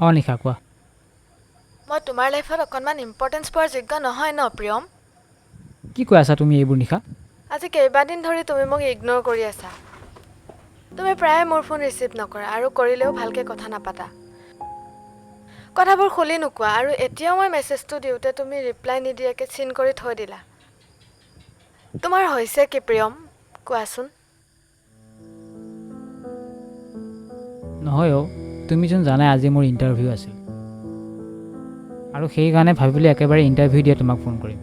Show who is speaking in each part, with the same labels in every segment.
Speaker 1: অঁ নিশা, কোৱা।
Speaker 2: মই তোমাৰ লাইফত অকণমান ইম্পৰ্টেঞ্চ পোৱাৰ যোগ্য নহয় ন প্ৰিয়ম?
Speaker 1: কি কৈ আছা তুমি এইবোৰ নিশা?
Speaker 2: আজি কেইবাদিন ধৰি তুমি মোক ইগন'ৰ কৰি আছা। তুমি প্ৰায়ে মোৰ ফোন ৰিচিভ নকৰা আৰু কৰিলেও ভালকৈ কথা নাপাতা, কথাবোৰ খুলি নোকোৱা। আৰু এতিয়াও মই মেছেজটো দিওঁতে তুমি ৰিপ্লাই নিদিয়াকৈ চিন কৰি থৈ দিলা। তোমাৰ হৈছে কি প্ৰিয়ম, কোৱাচোন?
Speaker 1: নহয় অ', তুমিচোন জানাই আজি মোৰ ইণ্টাৰভিউ আছিল আৰু সেইকাৰণে ভাবিলোঁ একেবাৰে ইণ্টাৰভিউ দিয়ে তোমাক ফোন কৰিম,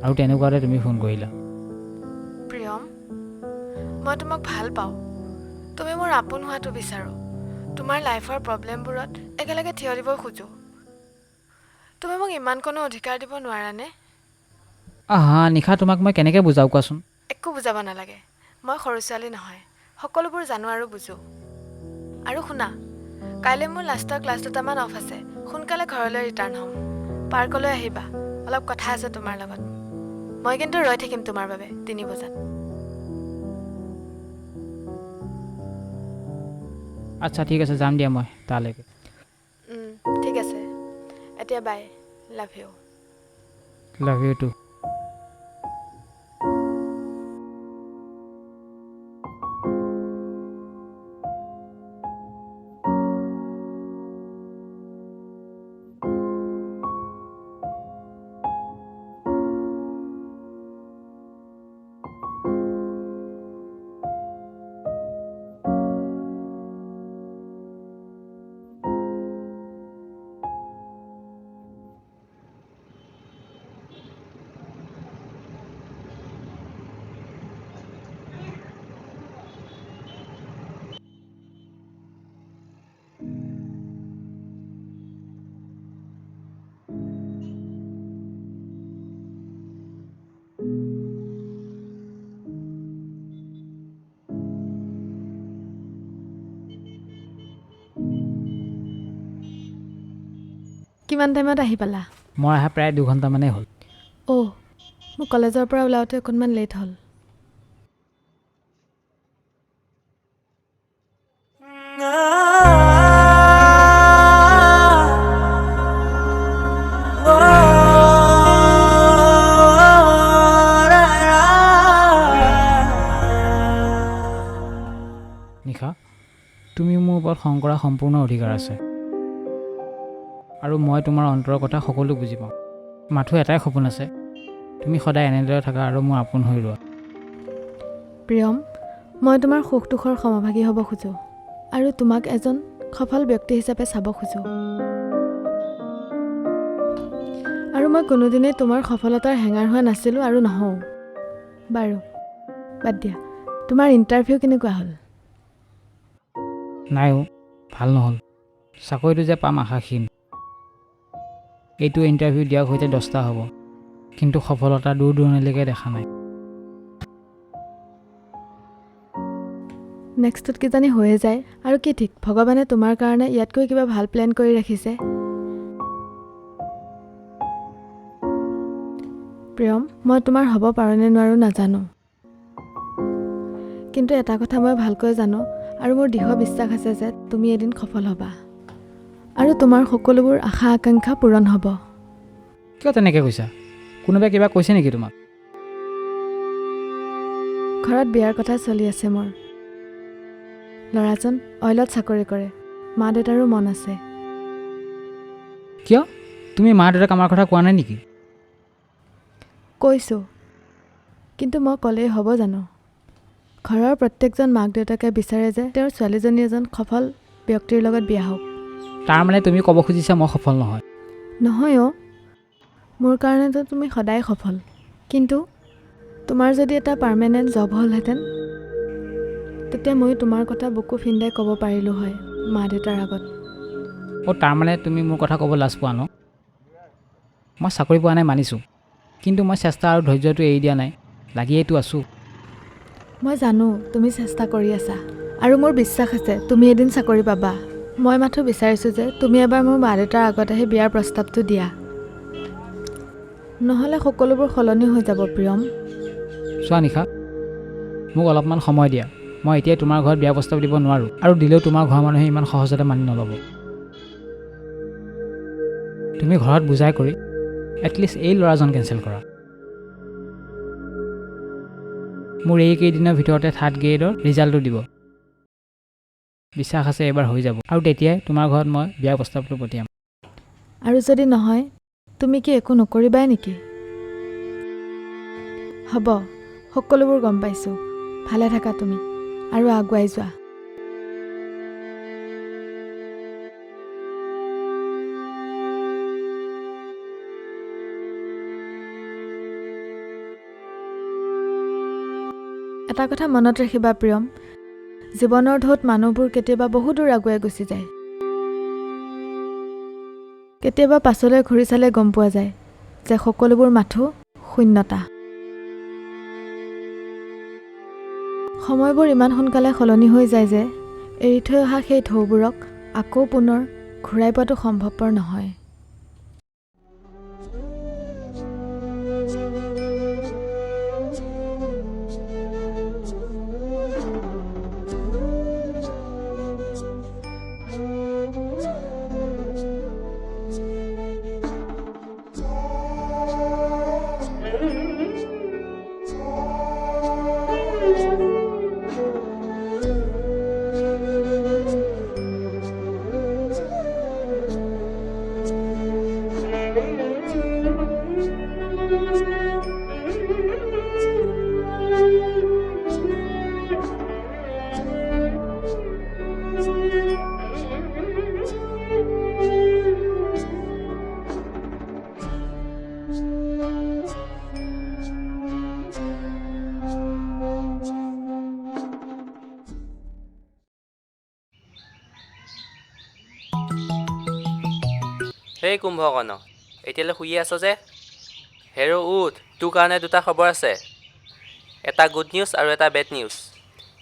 Speaker 1: আৰু তেনেকুৱাতে তুমি ফোন কৰিলা।
Speaker 2: প্ৰিয়ম, মই তোমাক ভাল পাওঁ, তুমি মোৰ আপোন হোৱাটো বিচাৰোঁ, তোমাৰ লাইফৰ প্ৰব্লেমবোৰত একেলগে থিয় দিব খোজোঁ। তুমি মোক ইমানকণো অধিকাৰ দিব নোৱাৰানে?
Speaker 1: আহা নিশা, তোমাক মই কেনেকৈ বুজাওঁ কোৱাচোন?
Speaker 2: একো বুজাব নালাগে, মই সৰু ছোৱালী নহয়, সকলোবোৰ জানো আৰু বুজোঁ। আৰু শুনা, কাইলৈ মোৰ লাষ্টৰ ক্লাছ দুটামান অফ আছে, সোনকালে ঘৰলৈ ৰিটাৰ্ণ হ'ম। পাৰ্কলৈ আহিবা, অলপ কথা আছে তোমাৰ লগত। মই কিন্তু ৰৈ থাকিম তোমাৰ বাবে 3 বজাত।
Speaker 1: আচ্ছা ঠিক আছে, যাম দিয়া মই তালৈকে।
Speaker 2: ঠিক আছে, এতিয়া bye, love you.
Speaker 1: Love you too.
Speaker 2: কিমান টাইমত আহি পালা?
Speaker 1: মই অহা প্ৰায় 2 ঘণ্টামানেই হ'ল।
Speaker 2: অ', মোৰ কলেজৰ পৰা ওলাওঁতে অকণমান লেট হ'ল।
Speaker 1: নিশা, তুমি মোৰ ওপৰত খং কৰাৰ সম্পূৰ্ণ অধিকাৰ আছে আৰু মই তোমাৰ অন্তৰৰ কথা সকলো বুজি পাওঁ। মাথো এটাই সপোন আছে, তুমি সদায় এনেদৰে থাকা আৰু মোৰ আপোন হৈ ৰোৱা।
Speaker 2: প্ৰিয়ম, মই তোমাৰ সুখ দুখৰ সমভাগী হ'ব খোজোঁ আৰু তোমাক এজন সফল ব্যক্তি হিচাপে চাব খোজোঁ। আৰু মই কোনোদিনেই তোমাৰ সফলতাৰ হেঙাৰ হোৱা নাছিলোঁ আৰু নহওঁ। বাৰু বাদ দিয়া, তোমাৰ ইণ্টাৰভিউ কেনেকুৱা হ'ল?
Speaker 1: নাই অ', ভাল নহ'ল। চাকৰিটো যে পাম আশাহীন। এইটো ইণ্টাৰভিউ দিয়াৰ সৈতে 10টা হ'ব, কিন্তু সফলতা দূৰ দূৰণিলৈকে দেখা নাই।
Speaker 2: নেক্সটটোত কিজানি হৈয়ে যায়। আৰু কি ঠিক ভগৱানে তোমাৰ কাৰণে ইয়াতকৈ কিবা ভাল প্লেন কৰি ৰাখিছে। প্ৰিয়ম, মই তোমাৰ হ'ব পাৰোঁনে নোৱাৰোঁ নাজানো, কিন্তু এটা কথা মই ভালকৈ জানো আৰু মোৰ দৃঢ় বিশ্বাস আছে যে তুমি এদিন সফল হ'বা আৰু তোমাৰ সকলোবোৰ আশা আকাংক্ষা পূৰণ হ'ব।
Speaker 1: কিয় তেনেকৈ কৈছা? কোনোবাই কিবা কৈছে নেকি তোমাক?
Speaker 2: ঘৰত বিয়াৰ কথা চলি আছে মোৰ। ল'ৰাজন অইলত চাকৰি কৰে, মা দেউতাৰো মন আছে।
Speaker 1: কিয়, তুমি মা দেউতাক আমাৰ কথা কোৱা নাই নেকি?
Speaker 2: কৈছোঁ, কিন্তু মই ক'লেই হ'ব জানো? ঘৰৰ প্ৰত্যেকজন মাক দেউতাকে বিচাৰে যে তেওঁৰ ছোৱালীজনী এজন সফল ব্যক্তিৰ লগত বিয়া হওক।
Speaker 1: তাৰমানে তুমি ক'ব খুজিছা মই সফল নহয়?
Speaker 2: নহয় অ', মোৰ কাৰণেতো তুমি সদায় সফল। কিন্তু তোমাৰ যদি এটা পাৰ্মানেণ্ট জব হ'লহেঁতেন, তেতিয়া ময়ো তোমাৰ কথা বুকু ফিন্দাই ক'ব পাৰিলোঁ হয় মা দেউতাৰ আগত।
Speaker 1: অ', তাৰমানে তুমি মোৰ কথা ক'ব লাজ পোৱা ন? মই চাকৰি পোৱা নাই মানিছোঁ, কিন্তু মই চেষ্টা আৰু ধৈৰ্যটো এৰি দিয়া নাই, লাগিয়েতো আছোঁ।
Speaker 2: মই জানো তুমি চেষ্টা কৰি আছা আৰু মোৰ বিশ্বাস আছে তুমি এদিন চাকৰি পাবা। মই মাথো বিচাৰিছোঁ যে তুমি এবাৰ মোৰ মা দেউতাৰ আগত আহি বিয়াৰ প্ৰস্তাৱটো দিয়া, নহ'লে সকলোবোৰ সলনি হৈ যাব। প্ৰিয়ম,
Speaker 1: চোৱা নিশা, মোক অলপমান সময় দিয়া। মই এতিয়াই তোমাৰ ঘৰত বিয়া প্ৰস্তাৱ দিব নোৱাৰোঁ, আৰু দিলেও তোমাৰ ঘৰৰ মানুহে ইমান সহজতে মানি নল'ব। তুমি ঘৰত বুজাই কৰি এটলিষ্ট এই ল'ৰাজন কেঞ্চেল কৰা। মোৰ এইকেইদিনৰ ভিতৰতে থাৰ্ড গ্ৰেডৰ ৰিজাল্টটো দিব, বিশ্বাস আছে এইবাৰ হৈ যাব। আৰু তেতিয়াই তোমাৰ ঘৰত মই বিয়া প্ৰস্তাৱটো পঠিয়াম।
Speaker 2: আৰু যদি নহয় তুমি কি একো নকৰিবাই নেকি? হ'ব, সকলোবোৰ গম পাইছোঁ। ভালে থাকা তুমি আৰু আগুৱাই যোৱা। এটা কথা মনত ৰাখিবা প্ৰিয়ম, জীৱনৰ ঢৌত মানুহবোৰ কেতিয়াবা বহু দূৰ আগুৱাই গুচি যায়। কেতিয়াবা পাছলৈ ঘূৰি চালে গম পোৱা যায় যে সকলোবোৰ মাথো শূন্যতা। সময়বোৰ ইমান সোনকালে সলনি হৈ যায় যে এৰি থৈ অহা সেই ঢৌবোৰক আকৌ পুনৰ ঘূৰাই পোৱাটো সম্ভৱপৰ নহয়।
Speaker 3: হেই কুম্ভকৰ্ণ, এতিয়ালৈ শুইয়ে আছ যে? হেৰ' উঠ, তোৰ কাৰণে দুটা খবৰ আছে, এটা গুড নিউজ আৰু এটা বেড নিউজ।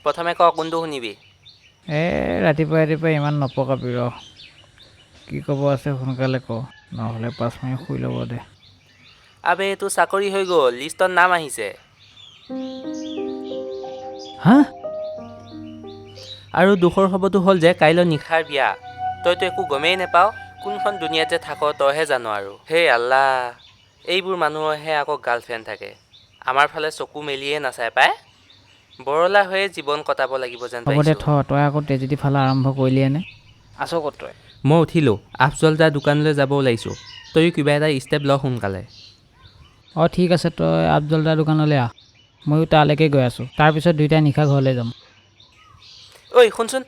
Speaker 3: প্ৰথমে ক কোনটো শুনিবি?
Speaker 1: এই ৰাতিপুৱা ৰাতিপুৱা ইমান নপকাবি ৰ, কি ক'ব আছে সোনকালে ক, নহ'লে 5 মিনিট শুই ল'ব দে।
Speaker 3: আবে তোৰ চাকৰি হৈ গ'ল, লিষ্টত নাম আহিছে।
Speaker 1: হা?
Speaker 3: আৰু দুখৰ খবৰটো হ'ল যে কাইলৈ নিশাৰ বিয়া, তইতো একো গমেই নাপাৱ, কোনখন দুনিয়াত যে থাক তইহে জান আৰু। হেই আল্লাহ, এইবোৰ মানুহৰহে আকৌ গাৰ্লফ্ৰেণ্ড থাকে, আমাৰ ফালে চকু মেলিয়ে নাচায় পাই। বৰলা হৈয়ে জীৱন কটাব লাগিব যেন
Speaker 1: হ'ব দে
Speaker 3: পাইছোঁ।
Speaker 1: থ, তই আকৌ ট্ৰেজেডি ফালা আৰম্ভ কৰিলিয়ে নে? আছ ক'ত তই?
Speaker 3: মই উঠিলোঁ, আফজল দাৰ দোকানলৈ যাব ওলাইছোঁ, তয়ো কিবা এটা ষ্টেপ ল সোনকালে।
Speaker 1: অঁ ঠিক আছে, তই আফজল দাৰ দোকানলৈ আহ, ময়ো তালৈকে গৈ আছোঁ, তাৰপিছত দুয়োটাই নিশা ঘৰলৈ যাম।
Speaker 3: ঐ শুনচোন,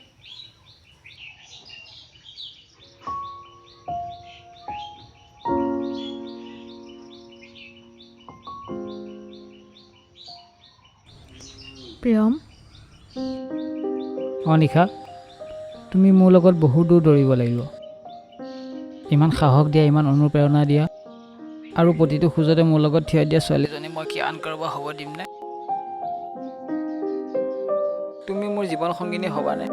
Speaker 2: প্ৰিয়ম।
Speaker 1: অঁ নিশা, তুমি মোৰ লগত বহু দূৰ দৌৰিব লাগিব। ইমান সাহস দিয়া, ইমান অনুপ্ৰেৰণা দিয়া, আৰু প্ৰতিটো খোজতে মোৰ লগত থিয় দিয়া ছোৱালীজনী মই কি আন কাৰোবাৰ হ'ব দিমনে? তুমি মোৰ জীৱন সংগিনী হ'বানে?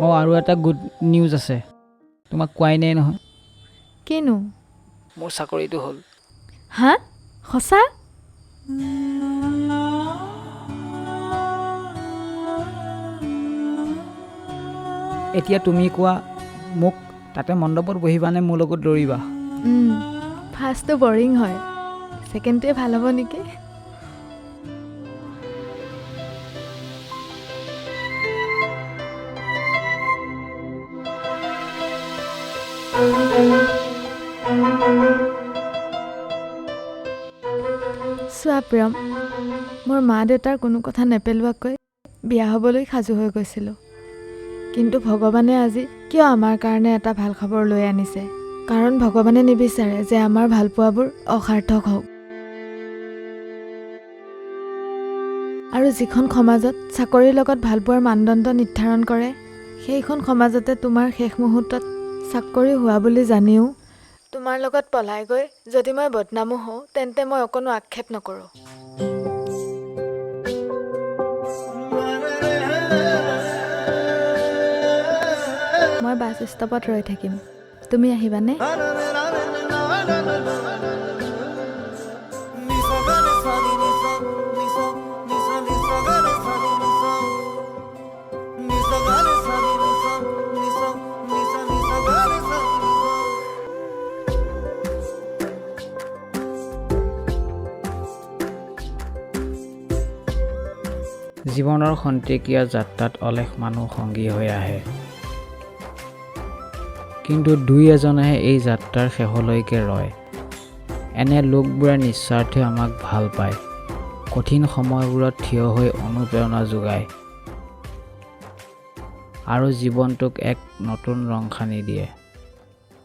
Speaker 1: অঁ আৰু এটা গুড নিউজ আছে, তোমাক কোৱাই নাই নহয়।
Speaker 2: কিনো?
Speaker 1: মোৰ চাকৰিটো হ'ল।
Speaker 2: হা, সঁচা?
Speaker 1: এতিয়া তুমি কোৱা, মোক তাতে মণ্ডপত বহিবানে মোৰ লগত দৌৰিবা?
Speaker 2: ফাৰ্ষ্টটো বৰিং হয়, ছেকেণ্ডটোৱে ভাল হ'ব নেকি? চোৱা প্ৰিয়ম, মোৰ মা দেউতাৰ কোনো কথা নেপেলোৱাকৈ বিয়া হ'বলৈ সাজু হৈ গৈছিলোঁ, কিন্তু ভগৱানে আজি কিয় আমাৰ কাৰণে এটা ভাল খবৰ লৈ আনিছে? কাৰণ ভগৱানে নিবিচাৰে যে আমাৰ ভালপোৱাবোৰ অসাৰ্থক হওক। আৰু যিখন সমাজত চাকৰিৰ লগত ভালপোৱাৰ মানদণ্ড নিৰ্ধাৰণ কৰে, সেইখন সমাজতে তোমাৰ শেষ মুহূৰ্তত চাকৰি হোৱা বুলি জানিও তোমাৰ লগত পলাই গৈ যদি মই বদনামো হওঁ, তেন্তে মই অকণো আক্ষেপ নকৰোঁ। মই বাছ ষ্টপত ৰৈ থাকিম, তুমি আহিবানে?
Speaker 1: জীৱনৰ খন্তেকীয়া যাত্ৰাত অলেখ মানুহ সংগী হৈ আহে, কিন্তু দুই এজনেহে এই যাত্ৰাৰ শেষলৈকে ৰয়। এনে লোকবোৰে নিস্বাৰ্থে আমাক ভাল পায়, কঠিন সময়বোৰত থিয় হৈ অনুপ্ৰেৰণা যোগায় আৰু জীৱনটোক এক নতুন ৰং সানি দিয়ে।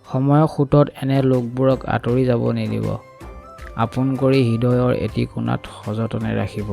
Speaker 1: সময়ৰ সোঁতত এনে লোকবোৰক আঁতৰি যাব নিদিব, আপোন কৰি হৃদয়ৰ এটি কোণাত সযতনে ৰাখিব।